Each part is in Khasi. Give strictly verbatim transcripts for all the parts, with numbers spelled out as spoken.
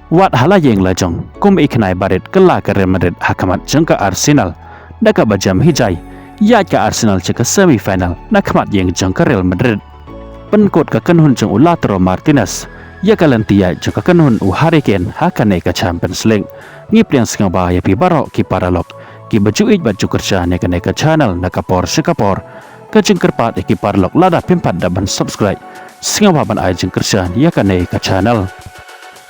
Wat ha la ïing la jong, kum i khnai barit kylla ka Real Madrid ha khmat jong ka Arsenal. Da kaba jem hi jai, ïaid ka Arsenal sha ka semi final na khmat ïing jong ka Real Madrid. Pynkut ka kynhun jong u Lautaro Martinez ïa ka lynti ïaid jong ka kynhun u Harry Kane ha kane ka Champions League. Ngi pdiang sngewbha ïa phi baroh ki paralok kiba ju ïeit bad ju kyrshan ïa kane ka channel na ka por sha ka por. Ka jingkyrpad ïa ki paralok, lada phim pat da ban subscribe, sngewbha ban ai jingkyrshan ïa kane ka channel.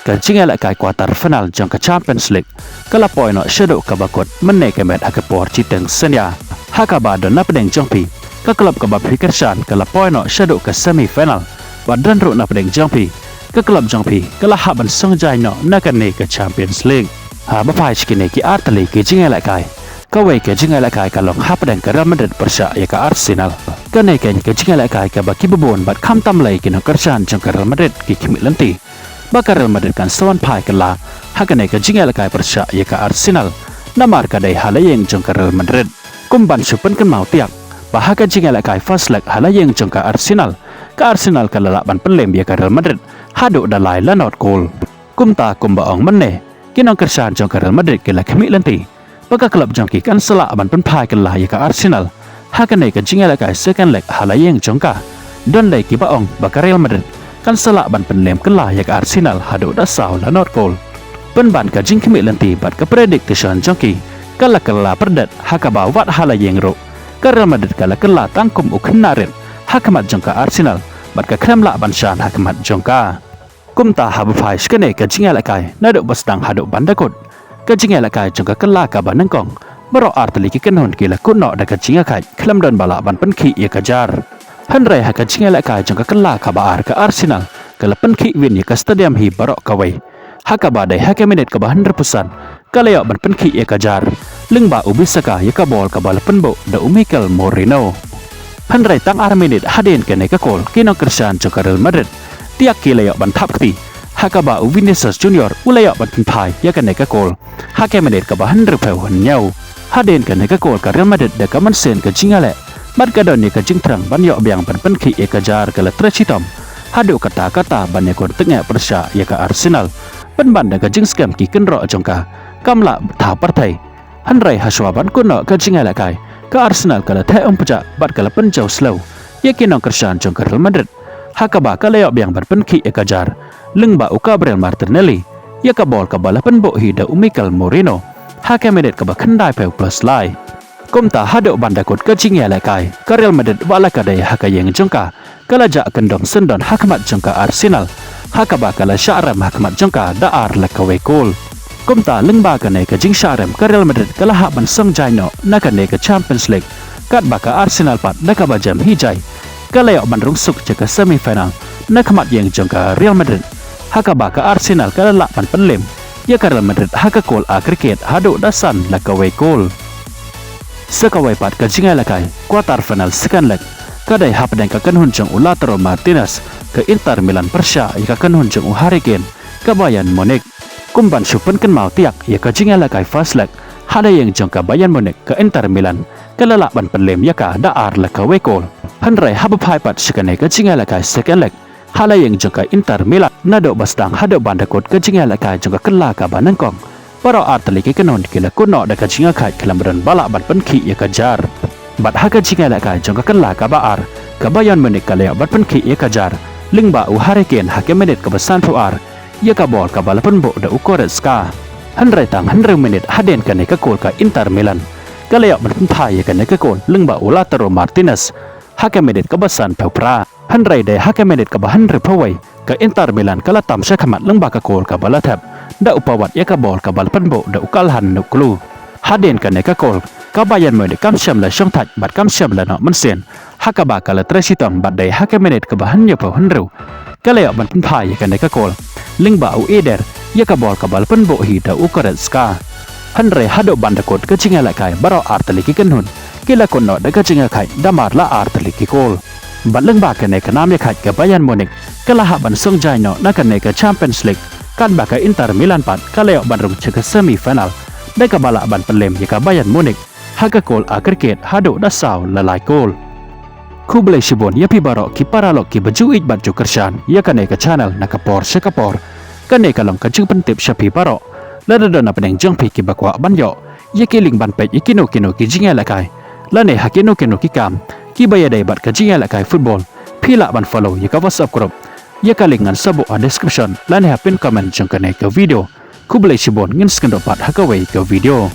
Ka jingïalehkai quarter final jong ka Champions League ka la poi noh shaduh kaba kut mynne ka miet ha ka por shiteng synñia. Ha kaba don napdeng jong phi, ka club kaba phi kyrshan ka la poi noh shaduh ka semi final. Bad don ruh napdeng jong phi, ka club jong phi ka la hap ban song jaiñ noh na kane ka Champions League. Haba phai sha kine ki artylli ki jingïalehkai, kawei ka jingïalehkai ka long hapdeng ka Real Madrid pyrshah ïa ka Arsenal. Kane ka jingïalehkai kaba kiba bun bad khamtam lei ki nongkyrshan jong ka Real Madrid ki khmih lynti ba ka Real Madrid kan sa wan phai kylla ha kane ka jingïalehkai pyrshah ïa ka Arsenal, namar ka dei ha la ïing jong ka Real Madrid. Kum ban shu pynkynmaw tiak ba ha ka jingïalehkai first leg ha la ïing jong ka Arsenal, ka Arsenal ka la lah ban pynlem ïa ka Real Madrid haduh da lai la not kol. Kumta kumba ong mynne, ki nongkyrshan jong ka Real Madrid ki la khmih lynti ba ka club jong ki kan sa lah ban pynphai kylla ïa ka Arsenal ha kane ka jingïalehkai second leg ha la ïing jong ka. Don lei kiba ong ba ka Real Madrid kan sa lah ban pynlem kylla ïa ka Arsenal haduh da saw la not kol. Pynban ka jingkhmih lynti bad ka prediction jong ki ka la kylla pyrdet, ha kaba wat ha la ïing ruh ka Real Madrid ka la kylla tang kum u khynnah rit ha khmat jong ka Arsenal bad ka khlem lah ban shad ha khmat jong ka. Kumta haba phai sha kane ka jingïalehkai naduh ba sdang haduh ban da kut, ka jingïalehkai jong ka kylla kaba nyngkong, baroh artylli ki kynhun ki la kut noh da ka jingïakhaid khlem don ba lah ban pynkhih ïa ka jar. Hynrei ha ka jingïalehkai jong ka kylla kaba ar, ka Arsenal ka la pynkhih win ïa ka stadium hi baroh kawei, ha kaba dei ha ka minit kaba hynriewphew san ka la ïoh ban pynkhih ïa ka jar lyngba u Bissaka ïa ka bol kaba la pynbuh da u Mikel Merino. Hynrei tang ar minit hadien kane ka kol, ki nongkyrshan jong ka Real Madrid tiak ki la ïoh ban thap kti, ha kaba u Vinicius Junior u la ïoh ban pynphai ïa kane ka kol ha ka minit kaba hynriewphew hynñiew. Hadien kane ka kol, ka Real Madrid da ka mynsiem ka jingïaleh bad ka don ïa ka jingthrang ban ïoh biang ban pynkhih ïa ka jar ka la trei shitom haduh katta katta ban ïakun tyngeh pyrshah ïa ka Arsenal. Pynban da ka jingskhem ki kynroh jong ka kam lah thaw pyrthei. Hynrei hashwa ban kut noh ka jingïalehkai, ka Arsenal ka la theh umpjah bad ka la pynjaw slem ïa ki nongkyrshan jong ka Real Madrid, ha kaba ka la ïoh biang ban pynkhih ïa ka jar lyngba u Gabriel Martinelli ïa ka bol kaba la pynbuh hi da u Mikel Merino ha ka minit kaba khyndaiphew plus lai. Kumta haduh ban da kut ka jingïalehkai, ka Real Madrid, wat la ka dei ha ka ïing jong ka, ka la jah kyndong syndon ha khmat jong ka Arsenal, ha kaba ka la shah rem ha khmat jong ka da ar la kawei kol. Kumta lyngba kane ka jingshah rem, ka Real Madrid ka la hap ban song jaiñ noh na kane ka Champions League, katba ka Arsenal pat da kaba jem hi jai ka la ïoh ban rung suk sha ka semi final na khmat ïing jong ka Real Madrid, ha kaba ka Arsenal ka la lah ban pynlem ïa ka Real Madrid ha ka kol aggregate haduh da san la kawei kol. Sa kawei pat ka jingïalehkai quarter final second leg ka dei hapdeng ka kynhun jong u Lautaro Martinez, ka Inter Milan, pyrshah ïa ka kynhun jong u Harry Kane, ka Bayern Munich. Kum ban shu pynkynmaw tiak ïa ka jingïalehkai first leg, ha la ïing jong ka Bayern Munich, ka Inter Milan ka la lah ban pynlem ïa ka da ar la kawei kol. Hynrei haba phai pat sha kane ka jingïalehkai second leg, ha la ïing jong ka Inter Milan, naduh ba sdang haduh ban da kut ka jingïalehkai jong ka kylla kaba nyngkong, baroh artylli ki kynhun ki la kut noh da ka jingïakhaid khlem don ba lah ban pynkhih ïa ka jar. Bad ha ka jingïalehkai jong ka kylla kaba ar, ka Bayern Munich ka la ïoh ban pynkhih ïa ka jar lyngba u Harry Kane ha ka minit kaba sanphew ar ïa ka bol kaba la pynbuh da u Goretzka. Hynrei tang hynriew minit hadien kane ka kol, ka Inter Milan ka la ïoh ban pynphai ïa kane ka kol lyngba u Lautaro Martinez ha ka minit kaba sanphew phra. Hynrei dei ha ka minit kaba hynriewphew wei, ka Inter Milan ka la tam sha khmat lyngba ka kol kaba la thep da u pawat ïa ka bol kaba la pynbuh da u Calhanoglu. Hadien kane ka kol, ka Bayern Munich kam shym la shongthait bad kam shym la noh mynsiem, ha kaba ka la trei shitom bad dei ha ka minit kaba hynñiewphew hynriew ka la ïoh ban pynphai ïa kane ka kol lyngba u Eder ïa ka bol kaba la pynbuh hi da u Goretzka. Hynrei haduh ban da kut ka jingïalehkai, baroh artylli ki kynhun ki la kut noh da ka jingïakhaid da mar la artylli ki kol. Bad lyngba kane ka nam ïakhaid, ka Bayern Munich ka la hap ban song jaiñ noh na kane ka Champions League, katba ka Inter Milan pat ka la ïoh ban rung sha ka semi final da kaba lah ban pynlem ïa ka Bayern Munich ha ka kol aggregate haduh da saw la lai kol. Khublei shibun ïa phi baroh ki paralok kiba ju ïeit bad ju kyrshan ïa kane ka channel na ka por sha ka por. Kane ka long ka jingpyntip sha phi baroh. Lada don na pdeng jong phi kiba kwah ban ïoh ïa ki link ban peit ïa kino kino ki jingïalehkai lane ha kino kino ki kam kiba ïadei bad ka jingïalehkai football, phi lah ban follow ïa ka WhatsApp group. Ïa ka link ngan sa buh ha description lane ha pin comment jong kane ka video. Khublei shibun, ngin sa ïakynduh pat ha kawei ka video.